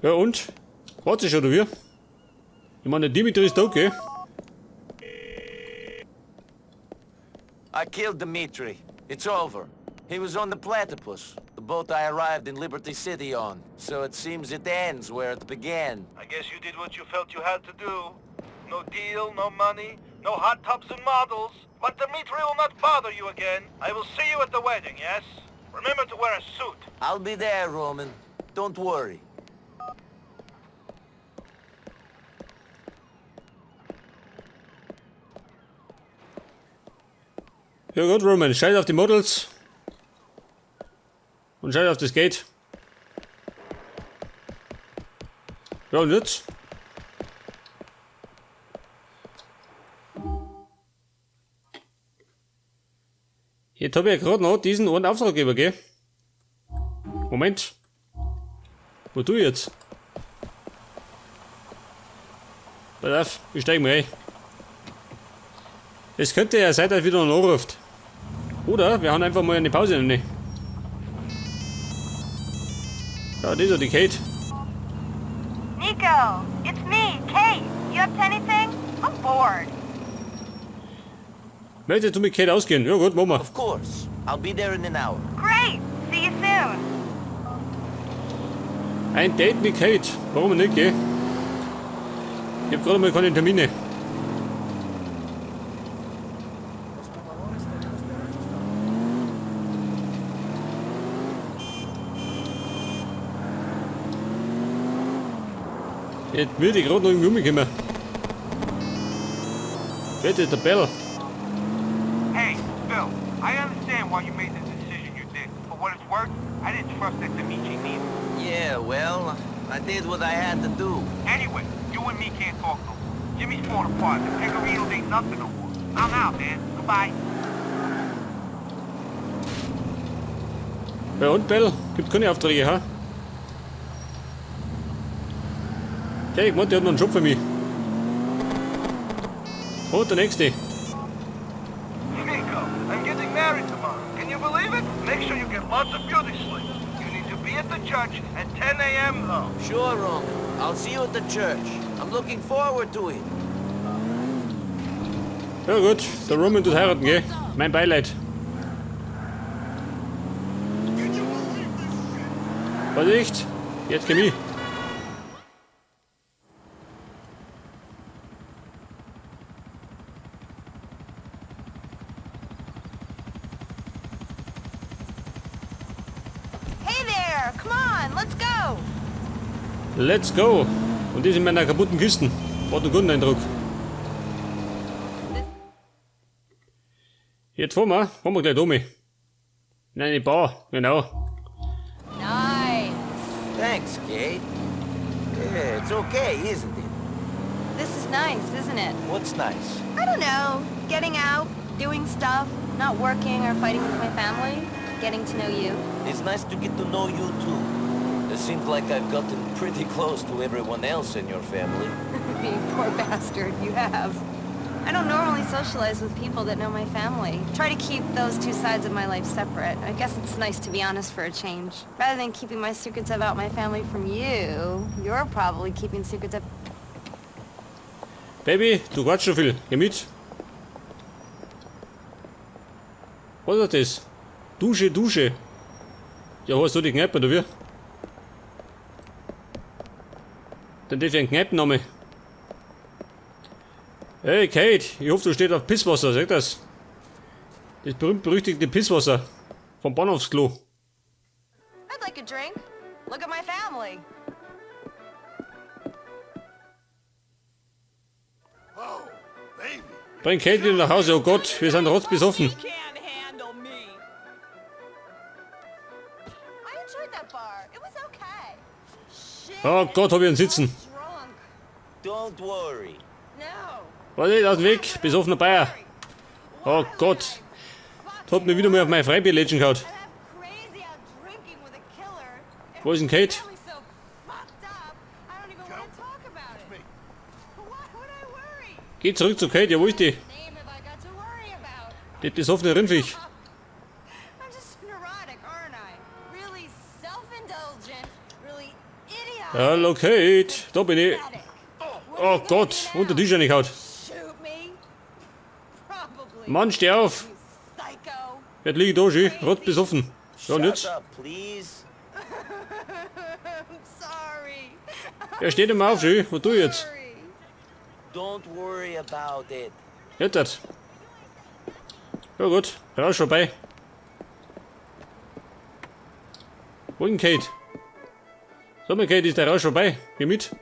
Ja und? Warte schon, oder wie? Ich meine, der Dimitri ist da, okay? I killed Dimitri. It's over. He was on the Platypus, the boat I arrived in Liberty City on. So it seems it ends where it began. I guess you did what you felt you had to do. No deal, no money, no hot tubs and models. But Dimitri will not bother you again. I will see you at the wedding, yes? Remember to wear a suit. I'll be there, Roman. Don't worry. Ja gut, Roman, scheiß auf die Models. Und scheiß auf das Geld. Ja, und jetzt? Jetzt habe ich ja gerade noch diesen einen Auftraggeber, gell? Moment. Wo tu ich jetzt? Pass auf, ich steig mal ein. Es könnte ja sein, dass wieder noch anruft. Oder wir haben einfach mal eine Pause rein. Ja, das ist ja die Kate. Nico, it's me, Kate. You up to anything? I'm bored. Möchtest du mit Kate ausgehen? Ja gut, machen wir. Of course. I'll be there in an hour. Great. See you soon. Ein Date mit Kate. Warum nicht, gell? Ich hab gerade mal keine Termine. Jetzt würde ich gerade noch irgendwie umgekommen. Wer ist der Bell? Hey, Phil, I understand why you made the decision you did. For what it's worth, I didn't trust that Dimitri neither. Yeah, well, I did what I had to do. Anyway, you and me can't talk no more. Jimmy's falling apart. The Pegorinos ain't nothing no more. I'm out, man. Goodbye. Ja und Bell? Gibt keine Aufträge, ha? Der, ich meinte, der hat noch einen Job für mich. Und der nächste. Nico, I'm getting married tomorrow. Can you believe it? Make sure you get lots of beauty sleep. You need to be at the church at 10 a.m. though. Sure, Roman. I'll see you at the church. I'm looking forward to it. Ja gut, der Roman tut heiraten, gell? Mein Beileid. Vorsicht! Jetzt komm ich. Hey there. Come on, let's go. Let's go! Und das in meiner kaputten Kisten. Hat einen guten Eindruck. Jetzt fahren wir gleich um. In eine Bar, genau. Nice. Thanks, Kate. Yeah, it's okay, isn't it? This is nice, isn't it? What's nice? I don't know. Getting out, doing stuff, not working or fighting with my family, getting to know you. It's nice to get to know you, too. It seems like I've gotten pretty close to everyone else in your family. You poor bastard, you have. I don't normally socialize with people that know my family. Try to keep those two sides of my life separate. I guess it's nice to be honest for a change. Rather than keeping my secrets about my family from you, you're probably keeping secrets up. Baby, du quatschst schon viel. Geh mit. Was ist das? Dusche, Dusche. Ja, hast du die Kneipe, oder wie? Dann darf ich einen Kneipenname. Hey Kate, ich hoffe, du stehst auf Pisswasser, sag das. Das berühmt-berüchtigte Pisswasser vom Bahnhofsklo. I'd like a drink. Look at my family. Bring Kate wieder nach Hause, oh Gott, wir sind rotzbesoffen. You can't handle me. I enjoyed that bar. It was okay. Shit. Oh Gott, hab ich einen Sitzen. Drunk. Don't worry. No. Warte, aus dem Weg, besoffener Bayer. Oh Gott, das hat mir wieder mal auf meine Freibierlädchen gehauen. I'd have crazy out drinking with a killer. And Wo ist denn my Kate? family's so fucked up, I don't even want to talk about it. Why would I worry? Geh zurück zu Kate, ja wo ist die? Name have I got to worry about? Die besoffene Rindviech. I'm just neurotic, aren't I? Really self-indulgent, really Hallo Kate, da bin ich. Oh Gott, unter den Tisch reingehauen. Mann, steh auf. Jetzt lieg ich da schön, rot besoffen. Ja, und jetzt? Er steht immer auf, schön. Und du jetzt? Jetzt das. Ja gut, Rausch vorbei. Wo denn Kate? Sag mal, Kate, ist der Rausch vorbei? Geh mit.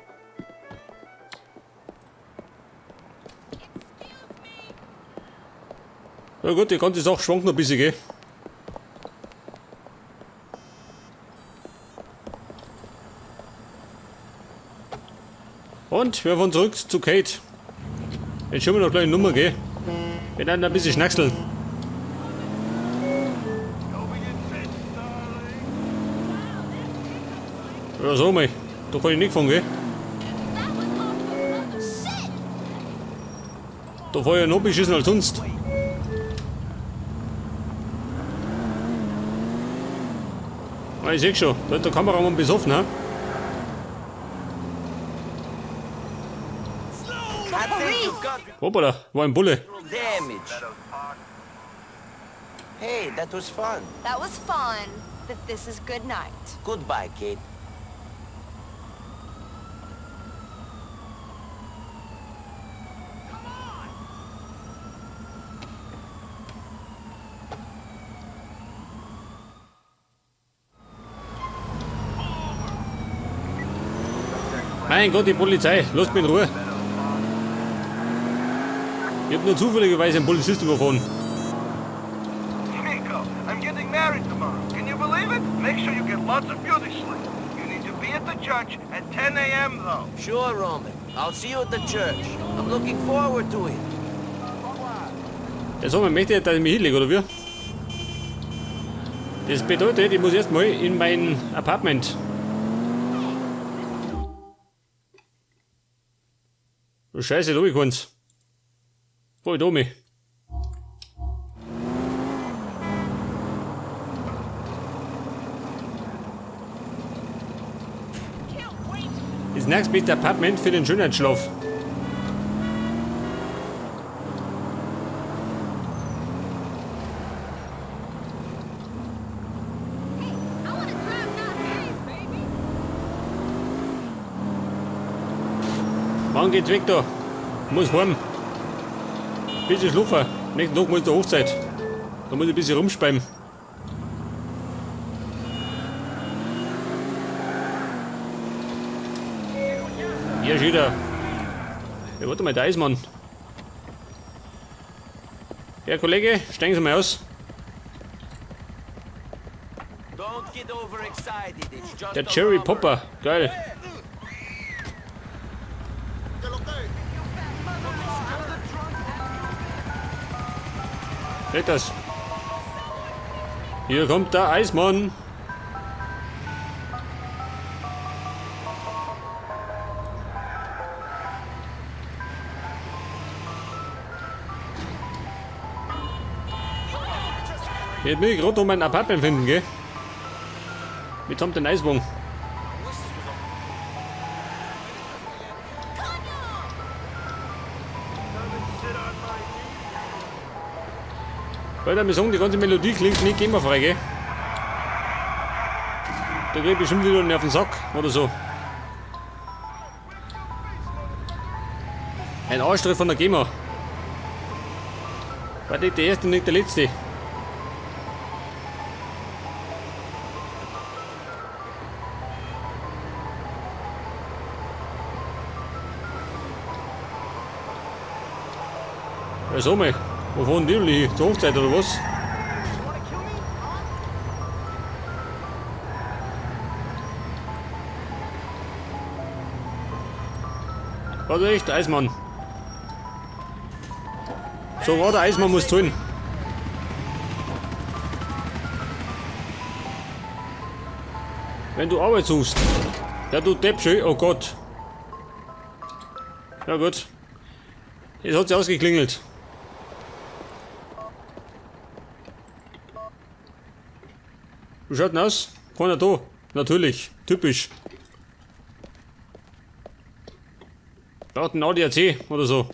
Ja gut, die ganze Sache schwankt noch ein bisschen, gell? Und wir fahren zurück zu Kate. Jetzt schauen wir noch gleich eine Nummer, gell? Wir werden ein bisschen schnackseln. Ja, so mal. Da kann ich nicht fahren, gell? Da fahr ich ja noch beschissen als sonst. Ah, ich seh schon, da hat der Kameramann besoffen, hä? Hoppala, war ein Bulle. Hey, that was fun. That was fun, but this is good night. Goodbye, Kate. Mein Gott, die Polizei, lasst mich in Ruhe. Ich hab nur zufälligerweise einen Polizisten überfahren. Nico, I'm getting married tomorrow. Can you believe it? Make sure you get lots of beauty sleep. You need to be at the church at 10 a.m. though. Sure, Roman. I'll see you at the church. I'm looking forward to it. Ja, sag mal, möchte ich, dass ich mich hinlege, oder wie? Das bedeutet, ich muss erstmal in mein Apartment. Oh, Scheiße, da hab ich keins. Wo ich da mich? Das nächstbeste Apartment für den Schönheitsschlaf. Wann geht's weg da? Muss heim. Bisschen schlafen. Nächsten Tag muss ich zur Hochzeit. Da muss ich ein bisschen rumspeiben. Hier ist wieder. Ja, warte mal, da ist Mann. Ja, Kollege, steigen Sie mal aus. Der Cherry Popper, geil. Seht das? Hier kommt der Eismann. Jetzt will ich gerade noch mein Apartment finden, gell? Mitsamt den Eiswagen. Weil wir sagen, die ganze Melodie klingt nicht GEMA-frei, gell? Da krieg ich bestimmt wieder einen auf den Sack oder so. Ein Arschtritt von der GEMA. War nicht der erste, nicht der letzte. Ja, so mal. Wo fahren die hin? Zur Hochzeit oder was? War der echt Eismann? So war der Eismann muss zahlen. Wenn du Arbeit suchst. Ja, du Depp, schön. Oh Gott. Ja gut. Jetzt hat sie ausgeklingelt. Wie schaut denn aus? Keiner da. Natürlich. Typisch. Braucht einen ADAC oder so.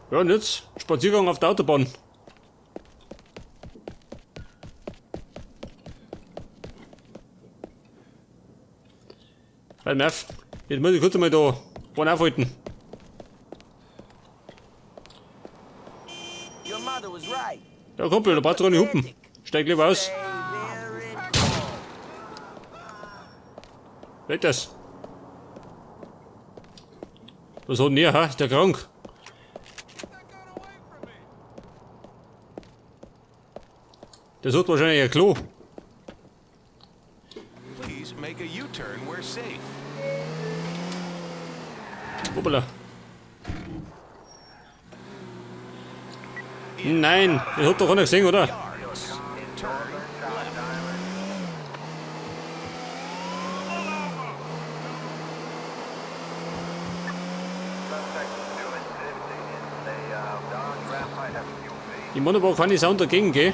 Ja, und jetzt Spaziergang auf der Autobahn. Halt auf. Jetzt muss ich kurz einmal da einen aufhalten. Ja, Kumpel, da brauchst du gar nicht hupen. Steig lieber aus. Weg das. Was hat denn der, hä? Ist der krank? Der sucht wahrscheinlich ein Klo. Hoppala. Nein, das hat doch keiner gesehen, oder? Ich meine aber keine Sound dagegen, gell?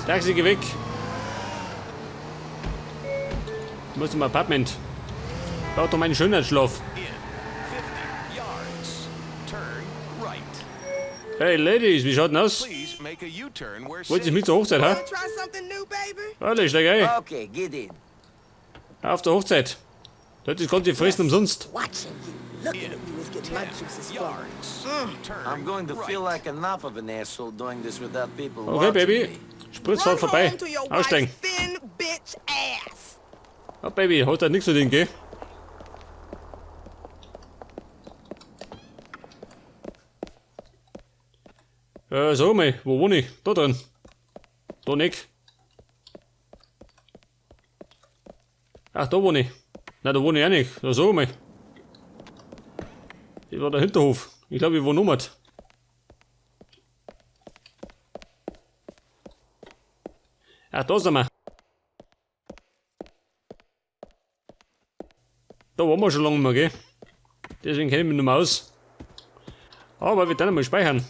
Taxi, geh weg. Ich muss zum Apartment. Braucht doch meinen Schönheitsschlaf. Hey Ladies, wie schaut denn aus? Wollt ihr mit zur Hochzeit, hä? Warte, ich steig ein. Okay, get in. Auf der Hochzeit. Da das ganze Fressen umsonst. I'm going to feel like enough of an asshole doing this without people Okay, Baby. Spritzfahrt vorbei. Aussteigen. Ja, Baby, hat halt nichts zu tun, gell? Sag mal, wo wohne ich? Da drin. Da nicht. Ach, da wohne ich. Nein, da wohne ich auch nicht. Da sag mal. Das war der Hinterhof. Ich glaube, ich wohne nochmal. Ach, da sind wir. Da waren wir schon lange nicht mehr, gell? Deswegen kenne ich mich nicht mehr aus. Aber wir können mal speichern.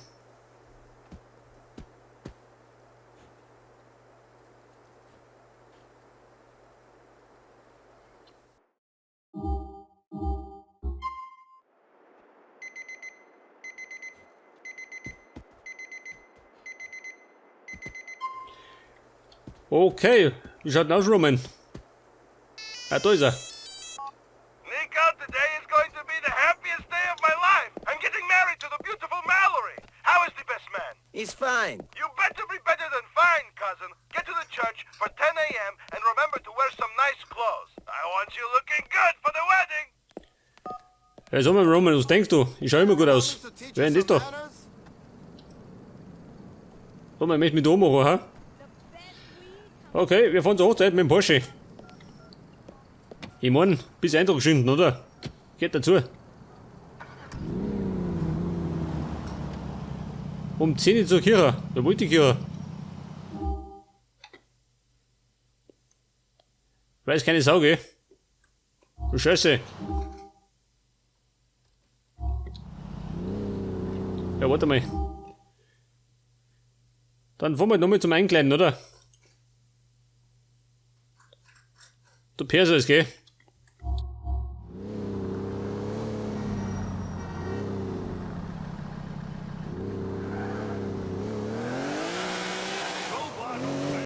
Okay, wie schaut denn aus, Roman? Ah, da ist er. Nico, today is going to be the happiest day of my life. I'm getting married to the beautiful Mallory. How is the best man? He's fine. You better be better than fine, cousin. Get to the church for 10 a.m. and remember to wear some nice clothes. I want you looking good for the wedding. Hey, sag mal, Roman, was denkst du? Ich schau immer gut aus. Wer denn das da? Roman, ich möchte mich da ummachen, ha? Okay, wir fahren zur Hochzeit mit dem Porsche. Ich mein, bis Eindruck schinden, oder? Geht dazu. Um 10 Uhr zur Kirche. Da wollte die Kirche. Weiß keine Sau, gell? Du Scheiße. Ja, warte mal. Dann fahren wir nochmal zum Einkleiden, oder? Du Perso ist, gell?